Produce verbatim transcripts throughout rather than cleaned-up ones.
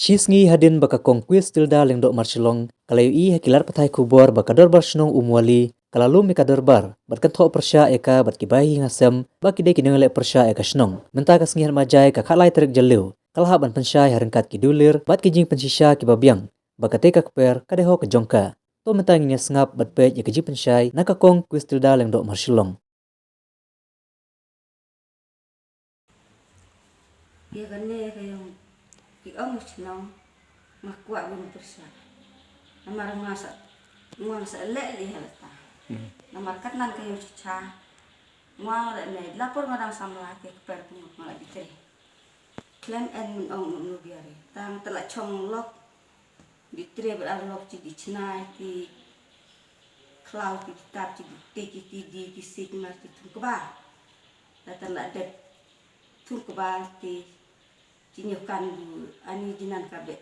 Shi sngi hadien ba ka Kong Quistilda Lyngdoh Marshillong ka la ïohi ha ki lad pathai khubor ba ka Dorbar Shnong Umwali ka la lum ïa ka dorbar bad kynthoh pyrshah ïa ka bad ki bahaïing hasem ba ki dei ki nongleh pyrshah ïa ka shnong. Mynta ka sngi Hadmajai ka khatlai tarik Jylliew ka la hap ban pynshai ha ryngkat ki dulir bad ki jingpynshisha kiba biang ba katei ka kper ka dei hok ka jong ka. To mynta ngin ïa sngap bad peit ïa ka jingpynshai na ka Kong Quistilda Lyngdoh Marshillong. Ïa kane ka ïong ki ong shnong nga kwah bun pyrshah. Namar nga sa, nga sa leh leh ha lata. Namar katnan ka ïong chicha. Nga leh ne la por nga dang samla ki kper pyngut nga la bitre. Khlem en mun ong mun biari. Tang te la chong lok. Bitre bad ar lok chi ki chna ki khlaw ki kitab chi ki te ki ti di ki sik mar ki thung kba. Latan la dep thung kba ti chi ñiew kan du ani jinan ka be.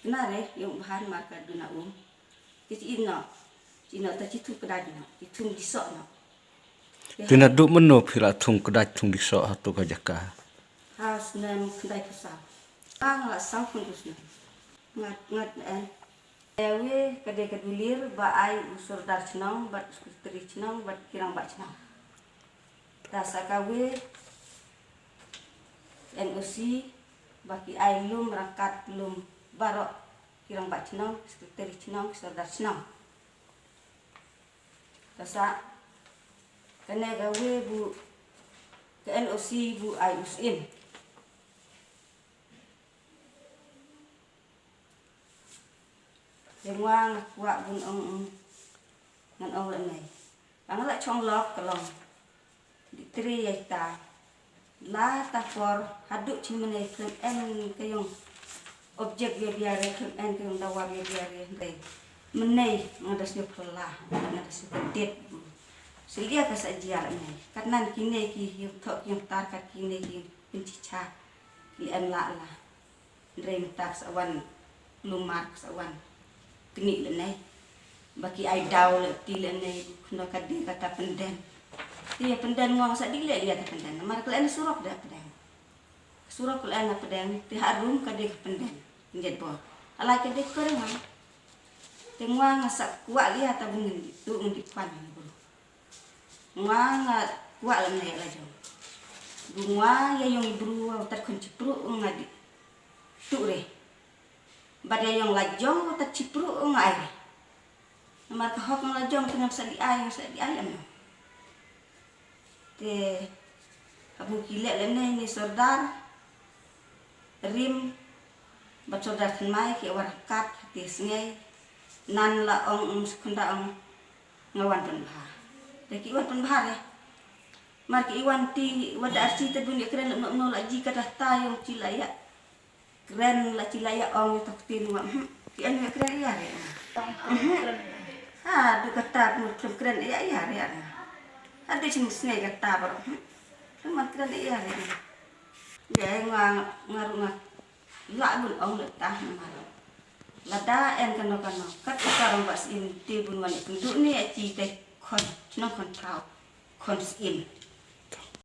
Kna re yung bahan mar ka du na um. Ti chi ino. Chi ino ta chi thung kda di no. Chi thung di so no. Phi naduh mynno phi la thung kdai thung diksoh hato ka jaka? Ha snem khyndai phew saw. Nga la saw phew hynriew snem. Ngat ngat en. Ewi ka dei ka dulir ba ai u sordar chnong bad u sekretari chnong bad ki rangbah chnong. Ta sa kawi N O C ba ki ai lum rangkat lum baroh ki rangbah chnong, sekretari chnong, ki sordar chnong. Tasa kane ka wi bu ka N O C bu ai u syiem. Te nga nga kwah bun ong ong ngan ong lane. Ba nga la chong lok ka long. Di tri ïa ta. La ta por haduh chi mynne khlem en ka ïong objek bia bia re khlem en ka ïong dawa bia bia re hynrei mynne nga da sngewphylla nga da sngewpyndit. Sngewlei ka sa jia mynne katnan kine ki ïong thok ïong tar kat kine ki ïong pynchicha ki en la la. Hynrei mynta ka sa wan lumar ka sa wan kni lane. Ba ki ai daw lati lane. Khno ka dei kata pynden. Te pynden ngong sa dih leh ïa ka pynden namar ka leh na surok da pynden. Surok ka leh na pynden te harum ka dei ka pynden. Nget bor ala ka dei ka ring. Te ngwa nga sa kwah ïa ta bun ngi tu ngi kwan ngi bun. Ngwa nga kwah lane la jong. Bun ngwa ïa yong i bru wa tat khon chipru nga di. Tu re. Bad ïa yong la jong wa tat chipru nga ai re. Namar ka hok nga la jong te ngam sa di ai ngam sa di ai em. Te abu ki leh lane ni sordar rim bad sordar thymmai ki war kat te sngai nan la ong um sekunda ong nga wan pynbha. Te ki wan pynbha re. Mar ki wan ti wa da arsi te bun ïa kren la no no la ji ka da ta yong chi la ïa. Kren la chi la ïa ong ïa tok tin wa. Ki an ïa kren ïa re. Ha du ka ta pun kren ïa ïa re. Ha du chi sngai ka ta bar. Kren man kren ïa re. Ïa nga nga ru nga. La bun ong le ta namar. Lada en kano kano kat ka rong ba sin te bun wan pun du ni a chi te khon chnong khon thau khon sin.